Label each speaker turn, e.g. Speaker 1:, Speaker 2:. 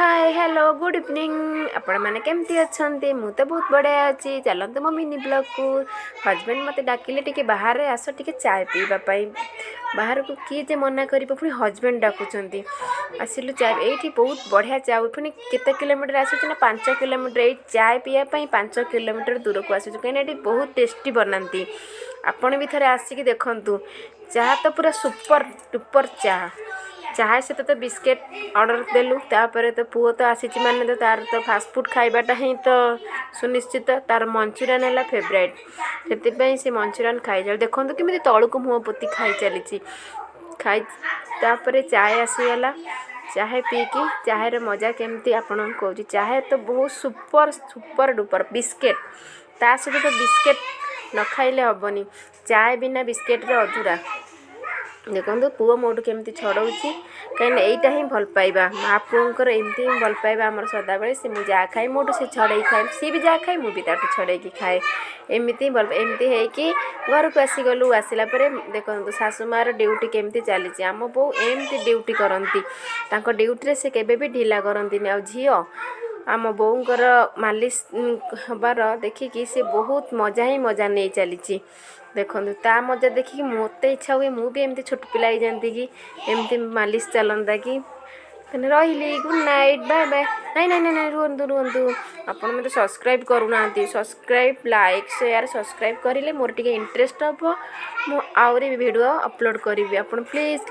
Speaker 1: ହାଏ, hello, good evening. ଆପଣମାନେ କେମିତି ଅଛନ୍ତି? ମୁଁ ତ ବହୁତ ବଢ଼ିଆ ଅଛି। ଚାଲନ୍ତୁ ମୋ ମିନି ବ୍ଲଗ୍କୁ। ହଜବେଣ୍ଡ ମୋତେ ଡାକିଲେ, ଟିକେ ବାହାରେ ଆସ, ଟିକେ ଚାଏ ପିଇବା ପାଇଁ। ବାହାରକୁ କିଏ ଯେ ମନା କରିବ? ପୁଣି ହଜବେଣ୍ଡ ଡାକୁଛନ୍ତି। ଆସିଲୁ ଚା। ଏଇଠି ବହୁତ ବଢ଼ିଆ ଚା। ପୁଣି କେତେ କିଲୋମିଟର ଆସୁଛି ନା, 5 କିଲୋମିଟର। ଏଇ ଚାଏ ପିଇବା ପାଇଁ 5 କିଲୋମିଟର ଦୂରକୁ ଆସୁଛୁ, କାହିଁକିନା ଏଠି ବହୁତ ଟେଷ୍ଟି ବନାନ୍ତି। ଆପଣ ବି ଥରେ ଆସିକି ଦେଖନ୍ତୁ। ଚା ତ ପୁରା ସୁପର ଡୁପର ଚା। ଚାହା ସହିତ ତ ବିସ୍କେଟ୍ ଅର୍ଡ଼ର ଦେଲୁ। ତାପରେ ତ ପୁଅ ତ ଆସିଛି ମାନେ ତ ତାର ତ ଫାଷ୍ଟଫୁଡ଼୍ ଖାଇବାଟା ହିଁ ତ ସୁନିଶ୍ଚିତ। ତାର ମଞ୍ଚୁରିଆନ୍ ହେଲା ଫେଭରାଇଟ୍, ସେଥିପାଇଁ ସେ ମଞ୍ଚୁରିଆନ୍ ଖାଇ ଦେଖନ୍ତୁ କେମିତି ତଳକୁ ମୁହଁ ପୋତି ଖାଇ ଚାଲିଛି। ଖାଇ ତାପରେ ଚାଏ ଆସିଗଲା। ଚାହେ ପିଇକି ଚାହେର ମଜା କେମିତି ଆପଣଙ୍କୁ କହୁଛି। ଚାହେ ତ ବହୁତ ସୁପର ସୁପର ଡୁପର। ବିସ୍କେଟ୍, ତା ସହିତ ତ ବିସ୍କେଟ୍ ନ ଖାଇଲେ ହେବନି। ଚାଏ ବିନା ବିସ୍କେଟ୍ର ଅଧୁରା। ଦେଖନ୍ତୁ ପୁଅ ମୋଠୁ କେମିତି ଛଡ଼ଉଛି, କାହିଁକିନା ଏଇଟା ହିଁ ଭଲ ପାଇବା। ମା ପୁଅଙ୍କର ଏମିତି ହିଁ ଭଲ ପାଇବା ଆମର ସଦାବେଳେ। ସେ ମୁଁ ଯାହା ଖାଏ, ମୋଠୁ ସେ ଛଡ଼େଇକି ଖାଏ। ସିଏ ବି ଯାହା ଖାଏ, ମୁଁ ବି ତାଠୁ ଛଡ଼େଇକି ଖାଏ। ଏମିତି ହିଁ ଭଲ। ଏମିତି ହେଇକି ଘରକୁ ଆସିଗଲୁ। ଆସିଲା ପରେ ଦେଖନ୍ତୁ ଶାଶୁ ମାଆର ଡ୍ୟୁଟି କେମିତି ଚାଲିଛି। ଆମ ବୋଉ ଏମିତି ଡ୍ୟୁଟି କରନ୍ତି। ତାଙ୍କ ଡ୍ୟୁଟିରେ ସେ କେବେ ବି ଢିଲା କରନ୍ତିନି। ଆଉ ଝିଅ ଆମ ବୋଉଙ୍କର ମାଲିସ ହେବାର ଦେଖିକି ସେ ବହୁତ ମଜା ହିଁ ମଜା ନେଇ ଚାଲିଛି। ଦେଖନ୍ତୁ, ତା ମଜା ଦେଖିକି ମୋତେ ଇଚ୍ଛା ହୁଏ ମୁଁ ବି ଏମିତି ଛୋଟ ପିଲା ହେଇଯାନ୍ତି କି, ଏମିତି ମାଲିସ ଚାଲନ୍ତା କି। ତାହେଲେ ରହିଲି, ଗୁଡ୍ ନାଇଟ୍, ବାଏ ବାଏ। ନାଇଁ ନାଇଁ ନାଇଁ ନାଇଁ, ରୁହନ୍ତୁ ରୁହନ୍ତୁ। ଆପଣ ମୋତେ ସବସ୍କ୍ରାଇବ୍ କରୁନାହାନ୍ତି। ସବସ୍କ୍ରାଇବ୍, ଲାଇକ୍, ସେୟାର, ସବସ୍କ୍ରାଇବ୍ କରିଲେ ମୋର ଟିକେ ଇଣ୍ଟରେଷ୍ଟ ହେବ, ମୁଁ ଆହୁରି ଭିଡ଼ିଓ ଅପଲୋଡ଼ କରିବି। ଆପଣ ପ୍ଲିଜ୍